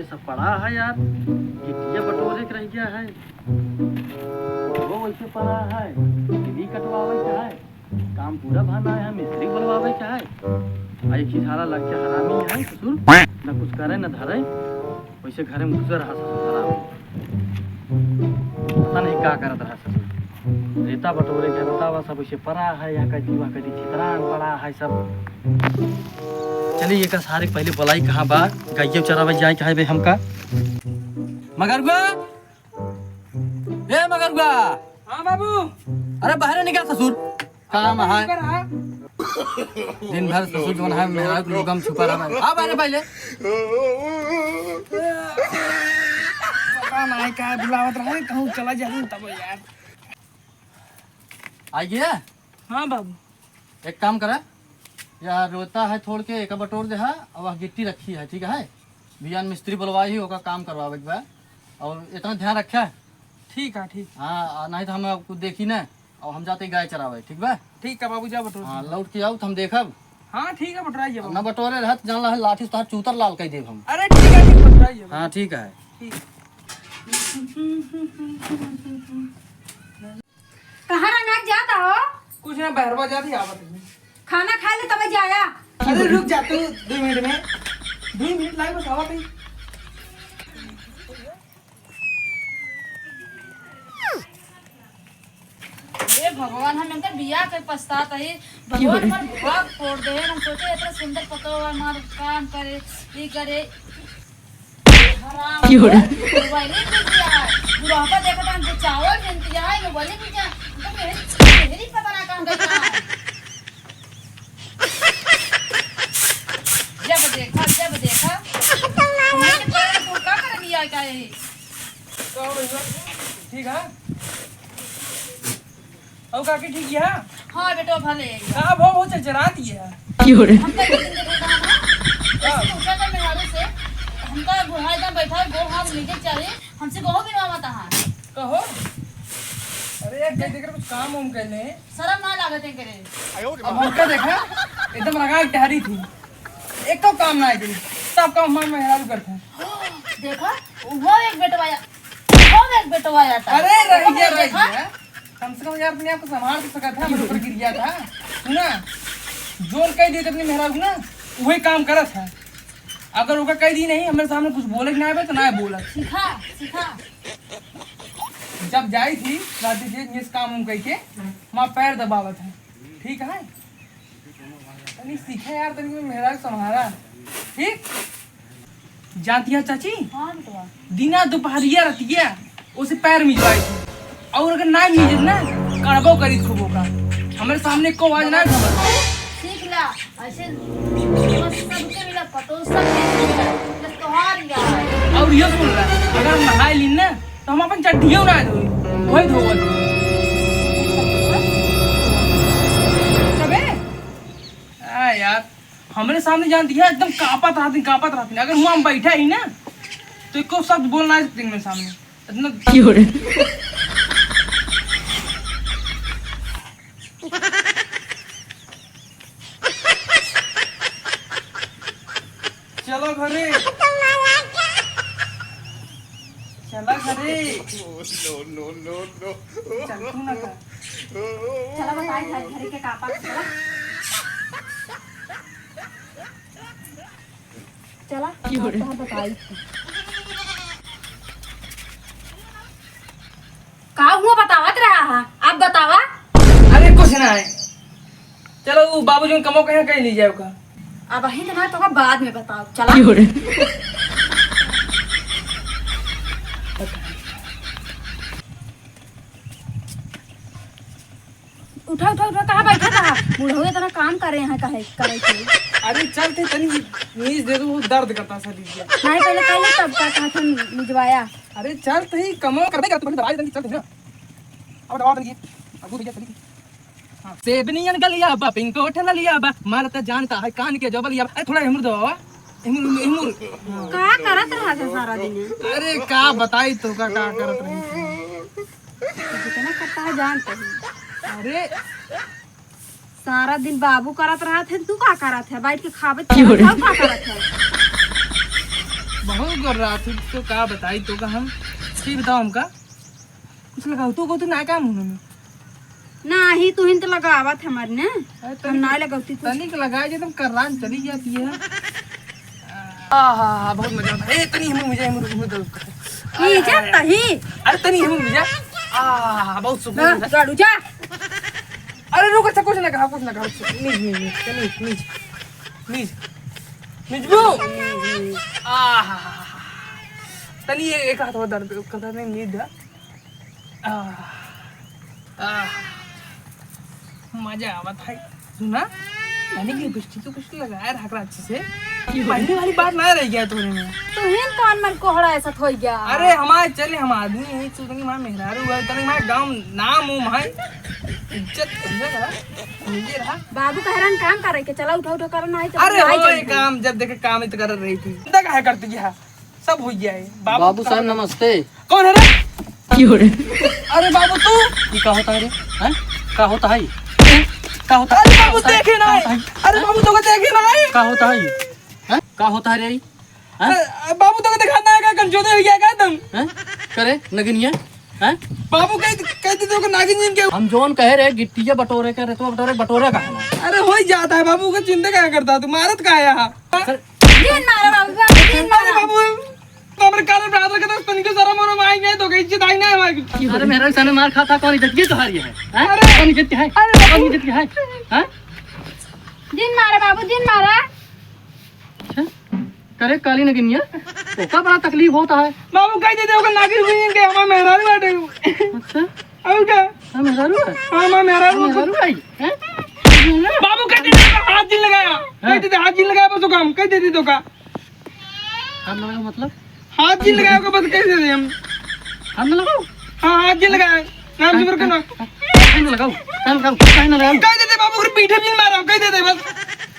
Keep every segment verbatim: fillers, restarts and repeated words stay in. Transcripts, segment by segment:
सब पड़ा है यार, गिट्टिया बटोरे के रह गया है, वो वैसे पड़ा है, बिजली कटवावे के है, काम पूरा भा नाहीं है, मिस्त्री बुलवावे के है। आ एक ही साला लड़का हरामी है ससुर, न कुछ करे न धरे, वैसे घरे में घुसे रहा ससुर हरामी। पता नहीं का करत रहा ससुर। रेता बटोरे के बतावा, सब वैसे पड़ा है, यहाँ कहीं वहाँ कहीं छितरान पड़ा है सब। चलिए, एक सारे पहले बुलाई कहाँ बा, गइया चरावे जाए के है बे हमका। मगरुआ, ए मगरुआ। हाँ बाबू। अरे बाहर निकल ससुर, काम है। ऊपर आ। दिन भर ससुर जौन है मेहरारू के लुगा में छुपा रहा है। आ बाहर पहले। पता नहीं का बुलावत रहे, कहूँ चला जाए तब यार। आइए। हाँ बाबू। एक काम करा, या रेता है थोड़ के, एका बटोर दे हा, और वह गिट्टी रखी है, ठीक है? बिहान मिस्त्री बुलवाई ही, ओका काम करवावे के बा, और इतना ध्यान रखा। ठीक है, ठीक। हाँ, आ, नहीं तो हम कुछ देखी ना, और हम जाते गाय चरावे, ठीक बा? ठीक है बाबू, जा बटोर हाँ, दे। लौट के आओ तो हम देखब। हाँ, ठीक है, बटोराइए अब बाबू। ना बटोरे रहत, जान ला है, लाठी से तोहार चूतर लाल कर देब हम। अरे ठीक है, ठीक, बटोराइए बाबू। हाँ, ठीक है। ठीक। कहाँ रंगा जाता हो? कुछ ना, बहरवा जाती, आवत है। खाना खा ले तब जाया। अरे रुक जा तू, दो मिनट में, दो मिनट लाग बस, आवत है। हे भगवान, हम इनकर बियाह के पछतात हई। भगवान हमार भुआ फोड़ दे। हम सोचे इतना सुंदर पतोह हमार काम करे, ई करे। हराम की हो रे? मोबाइल ही बिक गया है। बुढ़ापा देखत हम तो चावल बिनती है, मोबाइल ही बिक गया। तो मेहरी, मेहरी पता ना कहाँ गई है। जब देखा, जब देखा, हमने के पैर को का कर लिया क्या यही? ठीक है। और काकी ठीक है? हाँ बेटवा, भले है। का भो, वो चचराती है। की हो रे? हमका एक दिन देखा था ना, हाँ। ऐसे पूछा था मेहरारू से, हमका बुढ़ा एकदम बैठा है, गोड़ हाथ नीचे चढ़े, हमसे गोहो बिनवावत है। कहो। अरे यार, कहीं देख रहे कुछ काम वाम कर ले। शर्म ना लागत है करे। अब हमका देखा, एकदम रंगा के टहरी थी, एको काम ना करी, सब काम हमार मेहरारू करते हैं। देखा, वो एक बेटवा या, वो एक बेटवा या था। अरे रह गया, रह देखा? गया। कम से कम यार, अपने आप को संभाल तो सका था, मेरे ऊपर गिर गया था। सुना, जोन कह दिए थे अपने मेहरारू ना, वही काम करत है। अगर ओका कह दी नहीं, हमारे सामने कुछ बोले कि ना आवे, तो ना बोला। सीखा, सीखा। जब जाई थी, राती के, ये काम उम कह के, माँ पैर दबावत है। ठीक है? तनी सीखे यार, तनी मेहरारू संभाला। ठीक? जानती है चाची? हाँ बेटवा। दिना दोपहरिया रतिया उसे पैर मिजवाई थी, और अगर ना मिजे ना, कड़बो करी खूब ओका। हमारे सामने को आवाज ना खबर। सीख ला, ऐसे सबके मिला पतो, सबके मिला, बस तोहार ही रहा है। और ये सुन ला, अगर हम नहाए लीन ना, तो हम अपन चड्ढियों ना धोई, वही धोवत। तबे? आ यार, हमरे सामने जानती है, एकदम कांपत रहती, कांपत रहती। अगर हुआ हम बैठा ही ना, तो एको शब्द बोल ना सकते मेरे सामने। इतना की हो रे? चलो घरे। चला घरे। No, no, no, no। चल तू ना कर। चला बताई घर, घरे के कापा के चला। चला, की हो रे? बताई। का हुआ बतावत रहा है? आप बतावा। अरे कुछ ना है। चलो, वो बाबूजी कमो कहे कहीं नहीं जाए का। अब अही तो ना, तो बाद में बताओ। चला। की हो रे? उठा, उठा, उठा, कहाँ बैठा था? बुढ़ऊ इतना काम करे हैं, काहे करे थे? अरे चल थे, तनी नीज दे दो, वो दर्द करता शरीर के। नहीं, पहले कह ले, तब का कहा था निजवाया। अरे चल थे, कमो कर देगा तू, पहले दवाई दे, चल थे ना। अब दवा दे, अब दूध भैया चली। हाँ। सेब नियन गलिया बा, पिंक ओठ ललिया बा, मारता जानता है कान के जो बलिया बा। अरे थोड़ा हिमुर दो बाबा, हिमुर, हिमुर। का करत रहा था सारा दिन? अरे का बताई तो का, का करत रही थी। जितना करता है जानते हैं। अरे सारा दिन बाबू करत रहत है, तू का करत है? बैठ के खाबे की हो रे? तब का करत है? बहुत गोर रात है, तो का बताई तो का हम। ठीक बताओ हमका। कुछ लगावतू उगावतू ना का मुँह में? नाही, तुहिन तो लगावत हमार ने। अरे हम तनी, ना लगावती कुछ। तनिक लगाए जे तुम कर्रान चली जाती है। आहा, बहुत मजा आता है। ए, तनी हिमू मिजा, हिमू, हिमू दो। ये जा तही। अरे तनी हिमू मिजा। आहा, बहुत सुकून ना, मिला। गाड़ू जा। अरे रुक, अच्छा कुछ ना कहा, कुछ ना कहा। नीज, नीज, नीज, नीज, नीज। नीज। नीजबू। आहा। तनी ये एक हाथ और दर्द करता नहीं, नीज दा। आह, आह, मजा आवत है। सुना, यानी कि लिपस्टिक, लिपस्टिक लगाए रहा कर अच्छे से। पहले वाली बात ना रह गया तोरे में। तुहिन कौन मन कोहड़ा ऐसा थोई गया? अरे हमारे चले, हम आदमी हैं, तू तनी हमारे मेहरारू है, तनी हमारे गाँव नाम हो भाई, इज्जत समझे करा, समझे रहा। बाबू कह रहा काम करे के, चला उठा उठा करना है, चला अरे उठा हो, चल ये तू। काम जब देखे काम ही तो कर रही थी, चिंता काहे करती है? सब हो गया है। बाबू बाबू साहब, नमस्ते। कौन है रे? क्यों रे? अरे बाबू तू। ये का होता है रे? हैं? का होता है? का होता है? अरे बाबू, का होता है? देखे ना का है। होता है? अरे हैं? बाबू, तोका देखे ना है। का होता है? हैं? का होता है रे? हैं? अरे बाबू, तोका देखा ना है, का कंजोदे हो गया का तुम? हैं? करे नगिनिया? हैं? बाबू कह, कह दे तोका नागिन जिन के। हम जौन कहे रे, गिट्टिया बटोरे के, रेतवा बटोरे, बटोरे का है ना? अरे हो ही जाता है बाबू, का चिंता क्या करता है? तू मारत का है यहाँ? सर, जिन मारा बाबू, बाबू, जिन अरे मारा। बाबू, तो हमरे काले ब्रदर के तो तनिको शरम वरम आई नहीं, तो इज्जत आई नहीं हमारी। अरे मेरा सन मार खाता, कौन इज्जत की तुम्हारी है? हैं? अरे! कौन इज्जत की है? अरे! कौन इज्जत की है? हैं? जिन मारा बाबू, जिन मारा। अच्छा, करे काली नगिनिया, ओका बड़ा तकलीफ होता है। बाबू कह देते, ओका नागिन हुई इनके, हमारे मेहरारू बाटे। अच्छा। और क्या? हाँ, मेहरारू है। हाँ, हमारे मेहरारू हाँ, को मेहरारू है, हैं? बाबू कह देते, हाथ जिन लगाया। हाँ। कह देते, हाथ जिन लगाया, बस ओका हम कह देते तो का। हाथ न लगाओ मतलब? हाथ जिन लगाओ का बस कह देते हम। हाथ न लगाओ? हाँ, हाथ जिन लगाया। नाम से हाँ, बरकत ना। हाँ, हाँ, काहे न लगाओ? काहे न लगाओ? काहे न लगाओ? कह देते बाबू, अगर पीठे जिन मारा, कह देते बस।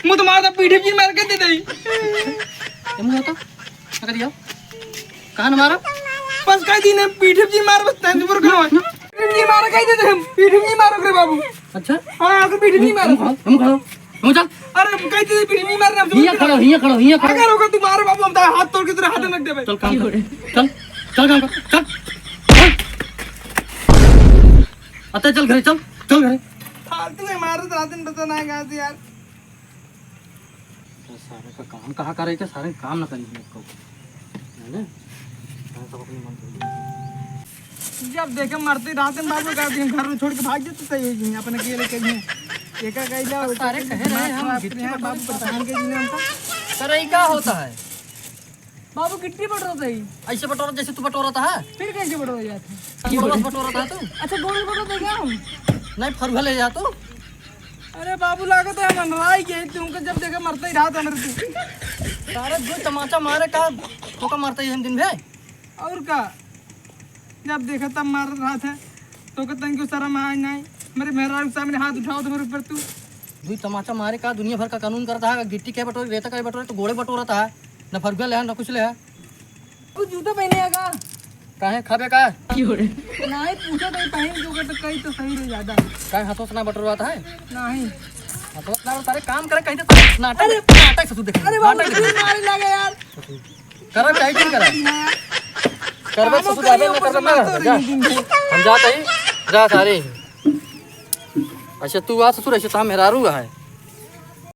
मुँह तो मारता, पीठे जिन मारा, कह देते। ये मुँह होता? क्या कर दिया? कहाँ न मारा? बस कह दी ने, पीठे जिन मारा, बस नाम से बरकत ना। पीठे जिन मारा, कह देते हम। पीठे जिन मारो रे बाबू। अच्छा? हाँ, अगर पीठे जिन मारा। हम खड़ा, हम खड़ा। हम चल। अरे, हम कह देते, पीठे जिन मारा, नाम से हियाँ बरकत ना। खड़ो, हियाँ खड़ो, हियाँ खड़ो। अगर होगा तुम्हारे बाबू, हम तो हाथ तोड़ के तेरा हाथ रख देबे। चल काम कर। चल, चल काम कर, चल, चल। अतः चल घरे, चल, चल घरे। फालतू में मारत रहते हैं, पता ना कहाँ से यार। तो सारे का काम कहाँ करे के, सारे काम ना करी है को। है ना? हाँ, सब अपने मन से। जब देखे मरते रहते हैं बाबू का, दिन घर में छोड़ के भाग जाते सही है जी, अपने अकेले के लिए। एका कह जाओ, तो सारे कहे रहे, हम गिट्टी बाबू परेशान के लिए हमको। सर, ये क्या होता है? बाबू गिट्टी बटोरत है। ऐसे बटोरत जैसे तू बटोरत है। फिर कैसे बटोरा जाता है? गोड़ से बटोरत है तू? अच्छा, गोड़ से बटोरत है क्या हम? नहीं, फरुहा ले जा तू। अरे बाबू, लागत है हम अनराई गए, तुमको जब देखा मरता ही रहा था मेरे से। सारे दो तमाचा मारे का, तो का मरता ही हम दिन भे। और का, जब देखा तब मार रहा था, तो का तनिको शर्म आए नहीं। मेरे मेहरारू के सामने हाथ उठाओ तो मेरे ऊपर तू। दुई तमाचा मारे का, दुनिया भर का कानून करता है, गिट्टी के बटोरे, रेता के बटोरे, तो गोड़े बटोरता है, न फरुआ ले है, न कुछ ले है। तू जूता पहने है का? काहे, खाबे का? नहीं, पूछा तो पहन क्यों कर, तो कहीं तो सही रहे ज्यादा। काहे, हाथों से ना बटोरवाता है? नहीं। हाथों से ना, तारे काम करे, कहीं तो नाटक, अरे! नाटक से तू देखे, अरे बाबू, नाटक तू देखे। मारे लगे यार। करा, चाहे जिन करा। करबे कामो ससुर जाबे करियो, ना करबे कुछ ना मारतो करबे, जा। रही दिन भर। हम जात ही, जा सारे। अच्छा तू आ ससुर, ऐसे तो हम मेहरारू है।